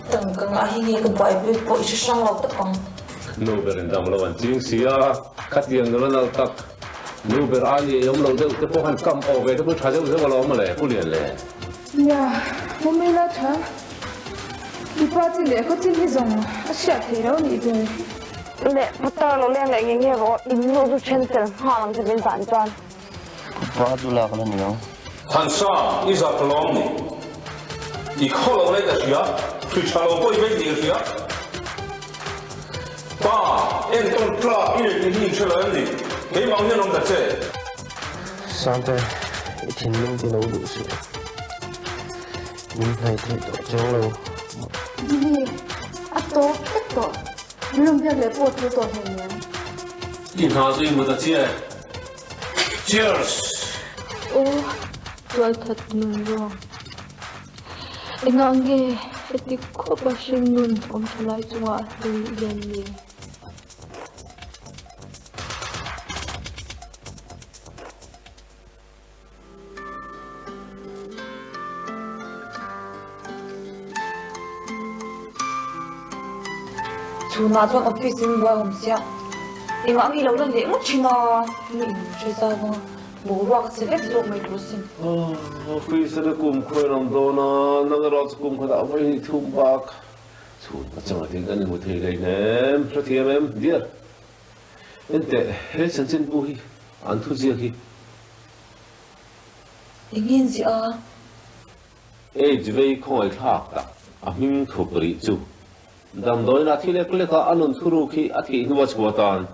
Tangka ngah hi nge ka buai bik pawh i hre hrang lo tawp ang. Nu berin dam lo an ching si a, khatiang nula nalh tak nu ber ai leh awm lo deuh te pawh han kam awh ve te pawh tha deuh deuh alawm mawle Pu Lian le. Nia, Mummy la tha. Mipa chin leh khaw chin hi zawng a hriat theih lo nih ber. Le, putar lo leng leh nge nge rawh, in nu chu then fel nghal ang che min zan chuan. Pa chu lak la ni ang. Thansa, i zak lawm ni. I khaw lo leh ka hria, hri tha lo pawh i vei tih ka hria. Pa, entawn tlak i nei tih hi in hre lo em ni? Keimah ang hian awm ta che. Sante, i thinlung ti lo duh suh. Min hnaih theih tawh cheng lo. Jimmy, a tawp vek tawh. Min rawn biak leh pawh tul tawh hleinem. I hna chu i mut a chiah e. Cheers! Aw, tualthat nun ruang. Engah nge heti khawp a hring nun awm tha lai chunga a hlui lian ni? Chhunah chuan office in buai awm sia, engah nge lo lan leh ngawt thin a, mi in hre zau vang a, boruak a chhe vek zawk mai tur asin. Office a kum khawi an awm dawn a, nang erawh chu kum khatah vawi hnih thum bak chhun pachang a tin kan inhmu thei hlei hnem, hrethiam em dear? Enteh, he chanchinbu hi an thuziak hi. Eng nge ziah a? Age vei khawngaihthlak tak a hming thup rih chu damdawiin a thi lek lek a, a nun thuruk hi a thih hnua chhuah tan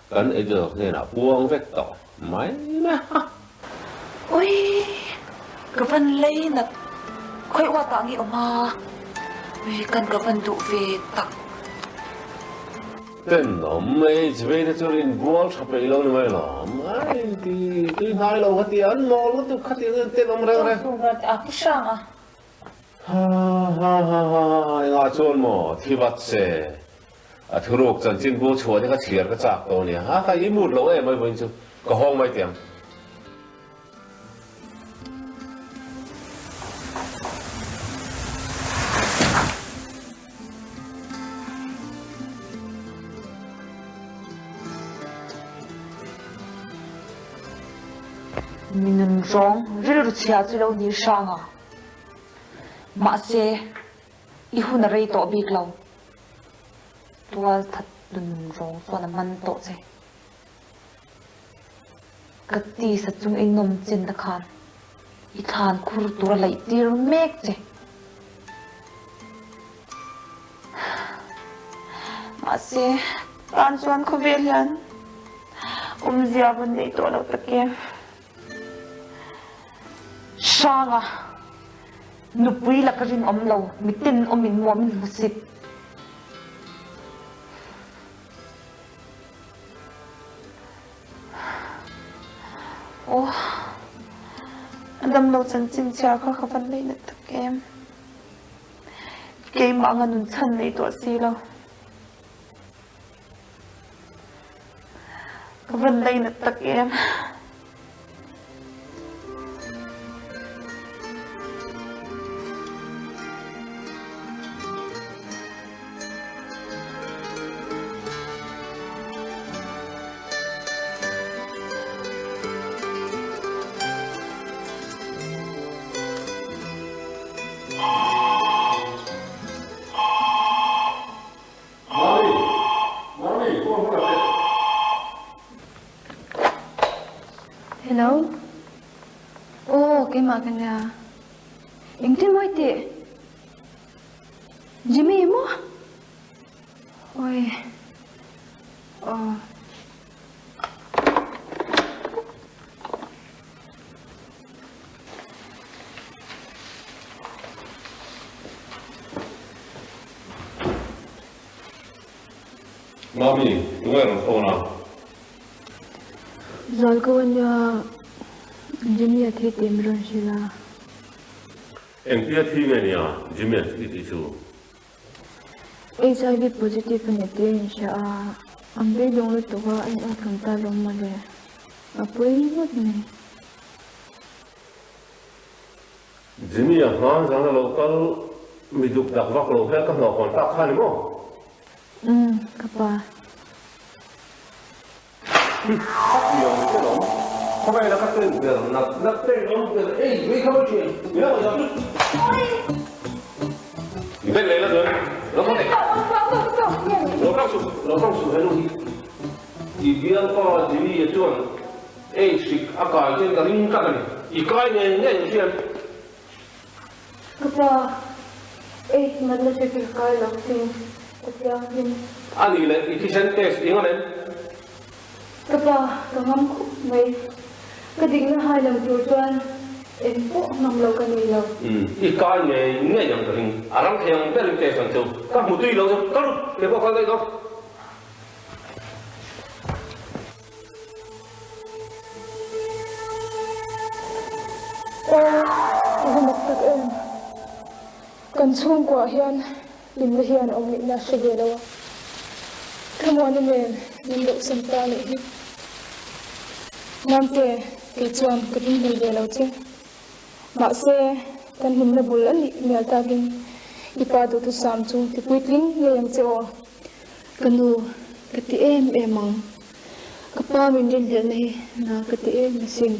kan editor hnenah puang vek tawh mai mai a. Ui! Ka van lei nat khawi uat ah nge awm a? Ui kan ka van duh ve tak. Tenawm age vei te chuan inbual tha peih lo ni mai lawm. Ai ti tui hnai lo kha ti an mawl lutuk kha tih ang tenawm reng reng. A pu hrang a. Ha ha ha ha ha engah chuan maw thi vat se. A thuruk chanchin bu chhuah te kha chhiar ka chak tawh ania. Ha kha i mut lo em mai vawiin chu ka hawng mai teh ang. Mi nun rawng rilru chhia chu lo ni hrang a, mahse i hun a rei tawh bik lo. Tual that nun rawng chuan a man tawh che. Ka tisa chung i nawm chin ta khan i thlan khur tur a laih tir mek che. Mahse, tan chuan khawvel hian awmzia va nei tawh lo tak em. Hranga nupui laka rinawm lo, miten awmin muamin hmusit. Aw, a damlo chanchin chhiar kha ka van lei nat tak em. Keimah anga nun chhan nei tawh si lo. Ka van lei nat tak em. Mami! Mami! Phone hmasa teh. Hello. Aw, keimah ka nia. Engtin maw i tih? Jimmy maw? Oi. Aw. Mami, tunge rawn phone a? Zual ko ania, Jimmy a thi tih min rawn hrilh a. Engtia thi nge nia Jimmy a thi tih chu? HIV positive a ni tih a inhria a, an beidawng lutuk a, a inawkhlum ta lo mawle. A pawi ngawt mai. Jimmy a hma zan a lo kal mi duk dak vak lo hian ka hnawh hawn tak kha ni maw? Umm, ka pa. Ka pa, ei natna hre ka kai lo sin, ka thianghlim. A nih leh i thisen test i ngam em? Ka pa, ka ngam khup mai. Ka dikna hai lo tur chuan eng pawh ngam lo ka nei lo. Umm, i kai ngei ngei ang ka ring. A rang thei ang berin test ang chu. Ka hmu tui lo chu ka ru, kei pawh kal daih dawn. Aw, a va mak tak em? Kan chhungkuah hian hlimna hian awm ngaihna a hre ve lo a, Thlamuana nen min deuhsan ta anih hi. Mamte, kei chuan ka ringhlel ve lo che. Mahse, kan hlimna bul a nih mial takin i pa duhthusam chu tipuitling ngei ang che aw. Ka nu, ka ti em em ang. Ka pa min rinhlelhna hi na ka ti em asin.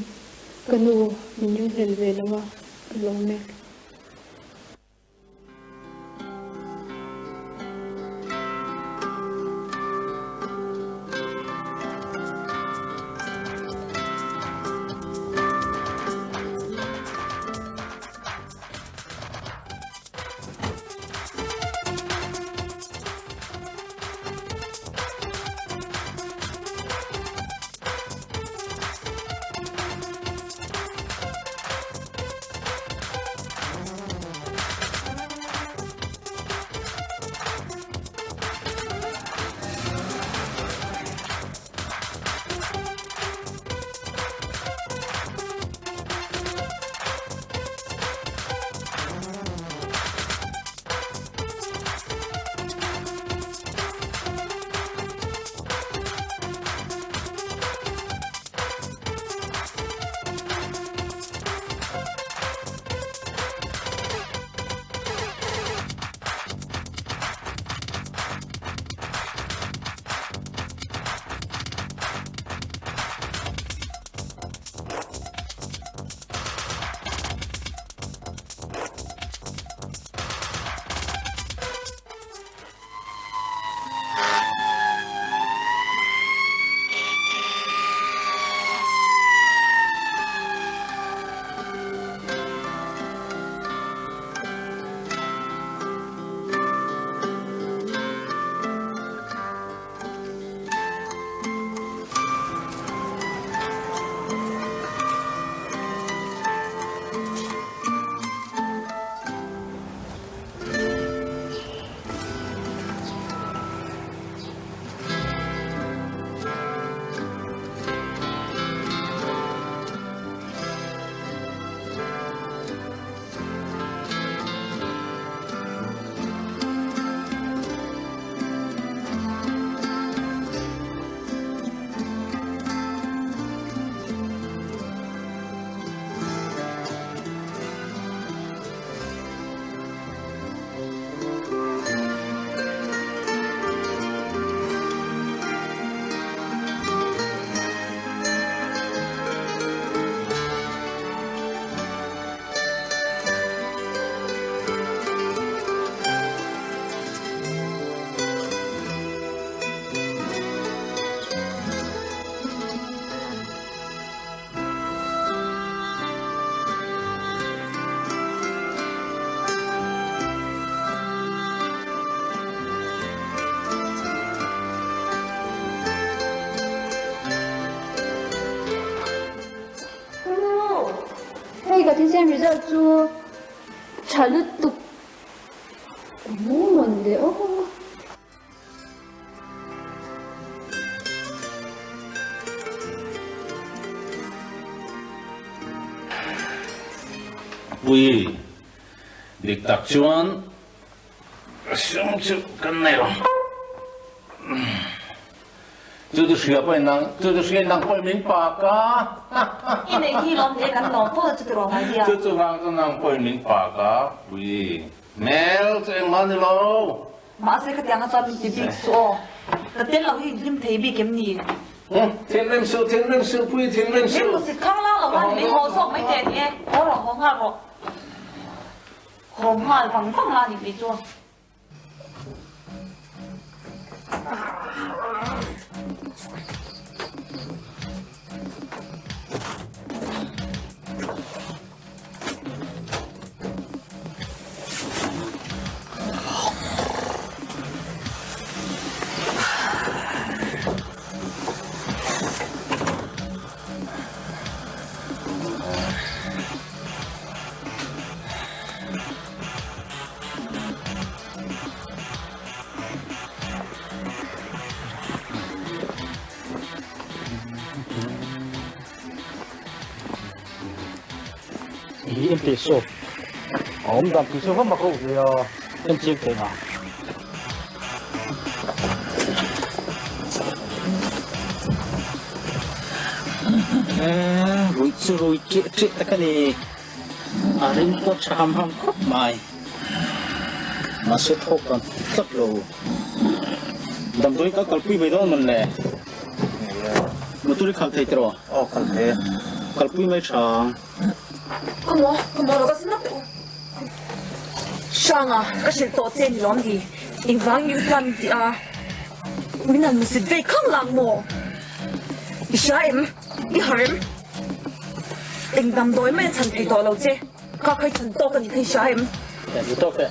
Ka nu min ringhlel ve lo a, ka lawm e. Hei ka thisen result chu tha lutuk mu mawn le aw. Pui, dik tak chuan. Sum chu kan nei lo. Chu chu hria pawhin nang, chu chu hriain nang pawhin min pak a. I neih hi lawm te kan lawm fo chu ti rawh mai hian. Chu chu vang chu nang pawhin min pak a, pui. Hmel chu engmah ni lo. Mahse khatianga chuan min ti bik suh aw. Ka tel lo hi inhlim thei bik em ni? Thinrim suh, thinrim suh, pui thinrim suh. Min hmusit khang lang lo a ni, min haw zawk mai teh ni e. Haw rawh, haw nghal rawh. Haw nghal vang vang la ni tih chu. I en teh saw. A awm dan tih chu va mak reuh ve a, en chiang teh nga. Ruih chu rui ṭiah ṭiah tak a ni. A ring pawh ṭha ham ham khawp mai. Mahse thawk kan ti tlat lo. Damdawi ka kalpui mai dawn man le. Motor i khalh thei tiraw? Aw khalh thei e. Kalpui mai ṭha ang. Ka maw, ka maw lo ka sin lawk teh u. Hranga, ka hrilh tawh che ni lawm ni? Engvangin i plan tih a? Min han musit vei khang lang maw? I hria em? I harh em? Eng damdawi mai a chhan thei tawh lo che. Kha khai chhan tawk a ni kha i hria em? Ni tawk e.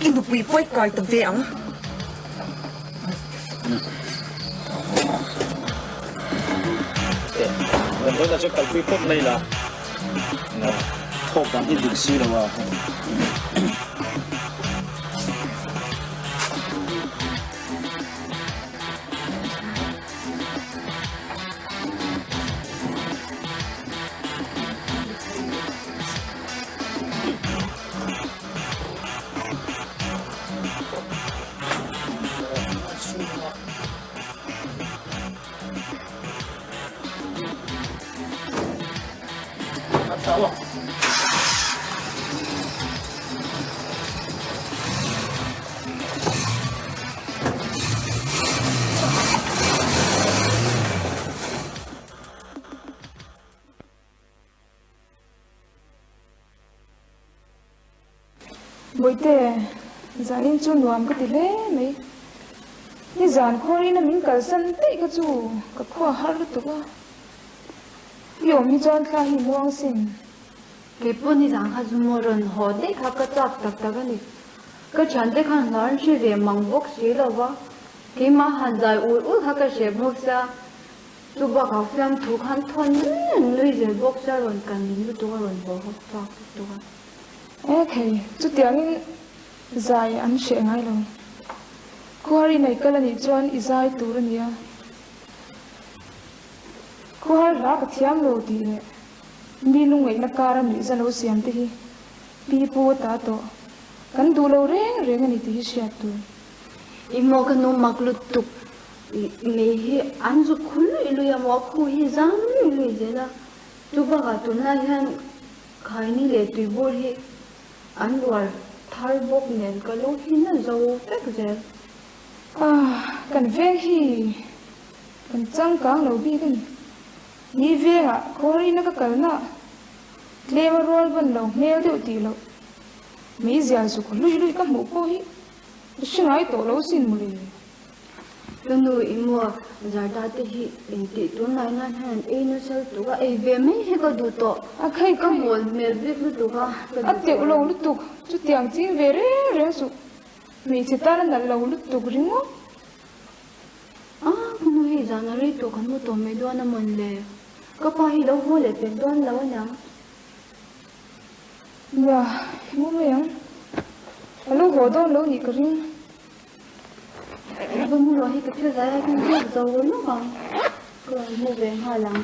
I nupui pawi kai ta ve ang. Damdawi lah chu kalpui phawt mai la. Thawk dan hi dik si lo a. Bawihte, zanin chu nuam ka ti hle mai. Nizan khuarin a min kalsan daih kha chu ka khua har lutuk a. I awm hi chuan thla hi muang sin. Kei pawh nizan kha chu maw rawn haw daih kha ka chak tak tak a ni. Ka thiante khan hla an hre ve mang bawk si lo va, keimah han zai ul ul kha ka hre bawk sia. Chu bakah fiamthu khan thawn nui zel bawk sia rawn kan nin lutuk a rawn haw hawk chak lutuk a. E thei, chutiangin zai an hreh ngai lo. Khuar i nei kal a nih chuan i zai tur a nia. Khuar hla ka thiam lo tih leh mi lungngaihna kara nuihza lo siam te hi pi pu a ta tawh. Kan duh lo reng reng a ni tih hi hriat tur. I maw ka nu mak lutuk mei hi an zuk khu luih luih a maw a khu hi zam luih luih zel a. Chu bakah tunlai hian khaini leh tuibur hi an rual thar bawk nen ka lo hi na zo vek zel. Ah, kan veng hi kan changkang lo bik a ni. Ni vengah khawngaihna ka kalna tlem a rual ban lo hmel deuh tih loh. Meizial zuk luih luih ka hmuh pawh hi ka hre ngai tawh lo sin mawle. Ka nu i maw Zarda te hi engtih tunlai nan hian an ei nasa lutuk a, ei ve mai hi ka duh tawh. A khai Ka mawl hmel bik lutuk a, ka A duh teuh tawh lo lo. lutuk, chutiang ching ve reng reng suh. Hmeichhe tan a nalh lo lutuk ringawt. A, ka nu hei zan a rei tawh kan mu tawh mai dawn a mawn le. Ka pa hi lo haw leh pek dawn lo aniang. Nia, i mu mai ang. A lo haw dawn lo nih ka ring. Va mu rawh hi ka thil zai a kan ziak zo lawk ang. Ka rawn mu ve nghal ang.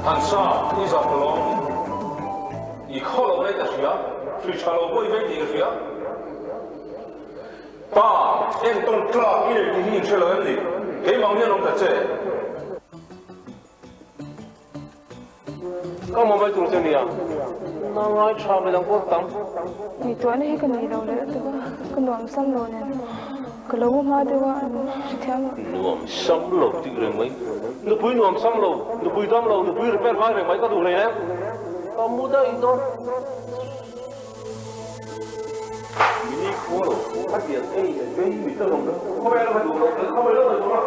Thansa, i zak lawm ni? I khaw lo mai ka hria, hri tha lo pawh i vei tih ka hria. Pa, entawn tlak i nei tih hi inhre lo em ni? Keimah ang hian awm ta che. Ka awm mai tur che nia, na ngai tha mai dang pawh tam. Ngaihtuahna hi ka nei lo leh lutuk a, ka nuam sam lo nen ka lo hma deuh a, an hrethiam lo. Nuam sam lo tih reng mai, nupui nuam sam lo, nupui dam lo, nupui repair ngai reng mai ka duh hleinem, ka mu daih dawn. Mini khua lo, a tiang ei leh vei mi ta hlawm lo, khawvel ka duh lo, khawvel lo ka duh lo.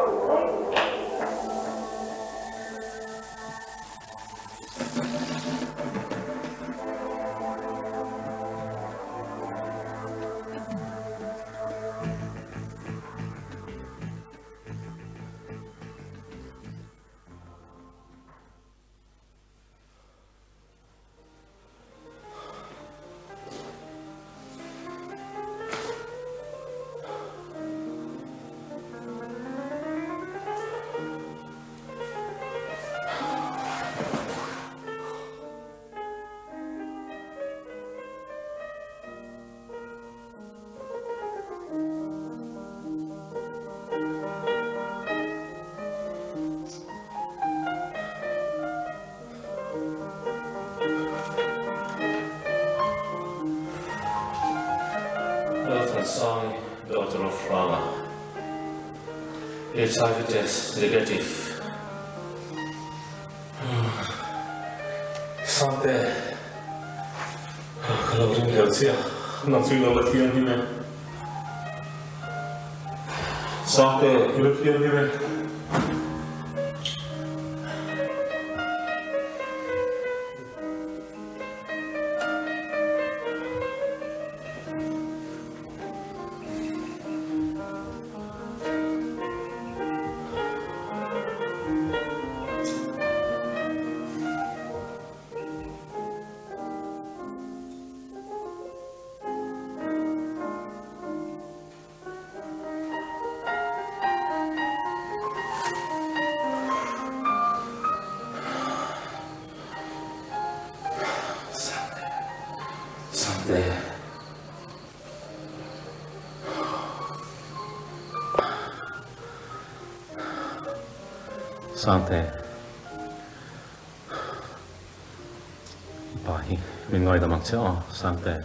Lalthansangi, daughter of Rama, HIV test negative. Sangte, ka lo ring hlel chiah, nang chu i lo la thianghlim em? Sangte, i la thianghlim em? Sangte. Sangte. Pa hi min ngaidam ang che aw, Sangte.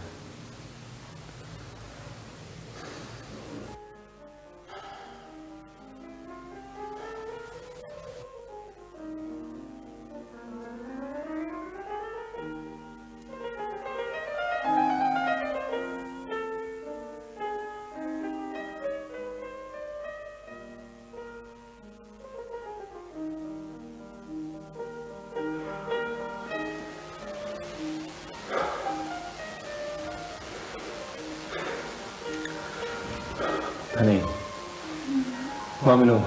Thani, Maminu,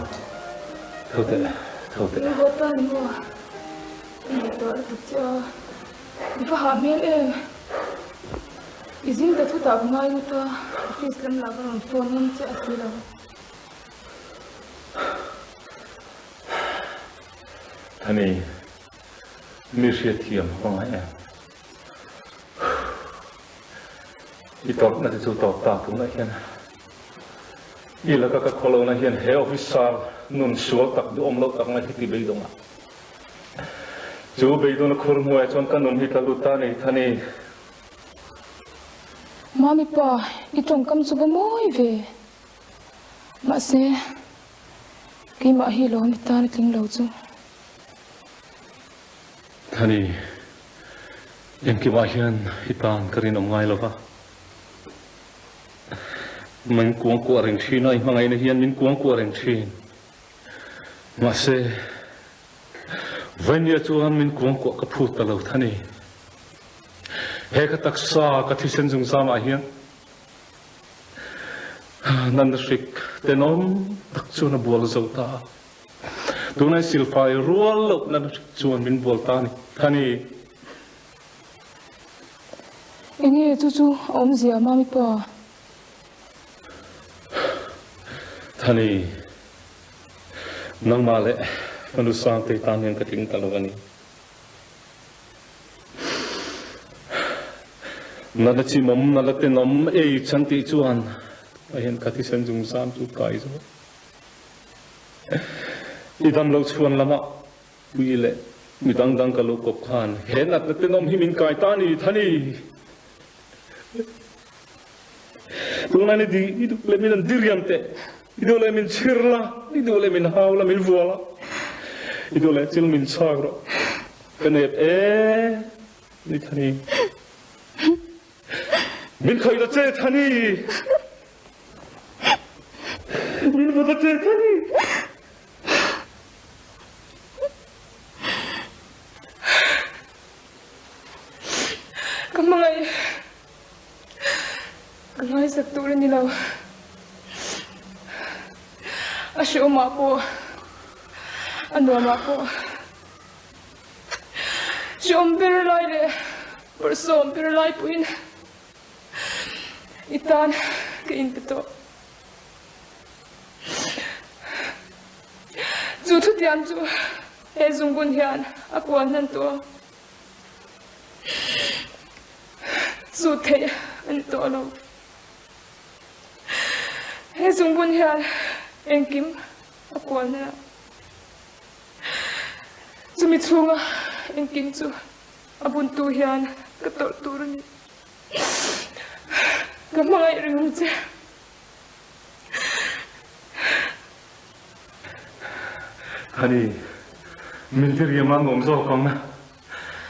tho teh, tho teh. Ka haw ta ni maw? Ka ngaihtuah lutuk che a, i va hah hmel em? I zing ta thutah ka ngai ngawt a, office lam lah ka rawn phone ngam che a si lo. Thani, mi hriatthiam ka ngai em? I tawpna te chu tawp ta tunah hian i laka ka khawlohna hian he officer nun sual tak duhawm loh tak mai hi ti beidawng a. Chu beidawna khur hnuaiah chuan ka nun hi tla lut ta a ni, Thani. Mami pa, i tawngkam chu va mawi ve. Mahse, keimah hi lo ni tan a tling lo chu. Thani, engkimah hian i tan ka rinawm ngai lo va. Min kuangkuah reng thin a, i hmangaihna hian min kuangkuah reng thin. Mahse, Vainia chuan min kuangkuah ka phut ta lo Thani. He ka taksa, ka thisen zungzamah hian Nan hrik tenawm tak chuan a bual zo ta a. Tunai silfai rual loh nan hrik chuan min bual ta a ni. Thani. Enge chu chu a awmzia Mami pa? Thani, nangmah leh fanu Sangtei tan hian ka tling ta lo a ni. Nala chimawm, nala tenawm ei chan tih chuan a hian ka thisen zungzam chu kai zo. I damlo chhuan lamah pui leh mi dang dang ka lo kawp khan he natna tenawm hi min kai ta a ni, Thani. Tunlai ni di i duh leh min an diriam teh, i duh leh min chhir la, i duh leh min hau la, min vua la, i duh leh chil min chhak rawh. Ka nep e, ni Thani. Min khawih ta che Thani. Min vua ta che Thani. Ka hmangaih ka ngaisak tur a ni lo. A hrehawmah pawh, a nuamah pawh hrehawm ber lai leh bawrhsawm ber lai pawhin i tan ka inpe tawh. Chu thutiam chu he zungbun hian a kual hnan tawh a. Chu theih a ni tawh lo. He zungbun hian engkim a kual hnan a. Chumi chhunga engkim chu a buntu hian ka tawrh tur a ni. Ka hmangaih reng ang che. Thani, min diriam a nuam zawk ang.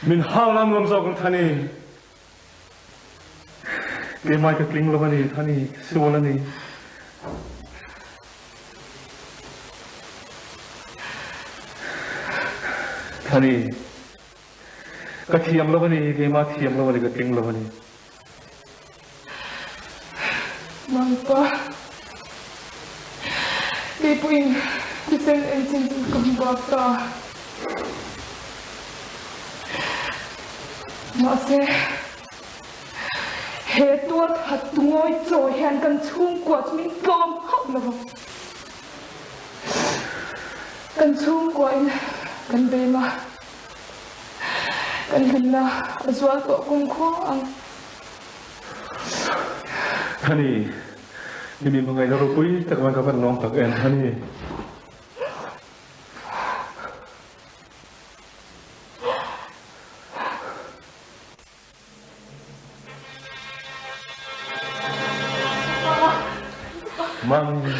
Min hau la nuam zawk ang Thani. Keimai ka tling lo a ni Thani, ka sual a ni. Thani, ka thiam lo a ni, keimah thiam lo a ni, ka tling lo a ni. Mangpa, kei pawhin thisen engchin chu ka hmu bak ta. Mahse, he tualthat tungawi chaw hian kan chhungkua chu min tlawm hauh lo vang. Kan chhungkuain kan beng a. Kan hlimna a zual tawh kumkhua ang. Thani, i mi hmangaihna ropui tak mai ka van lawm tak em Thani. Mami.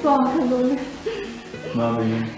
Pa, ka lawm e. Mami.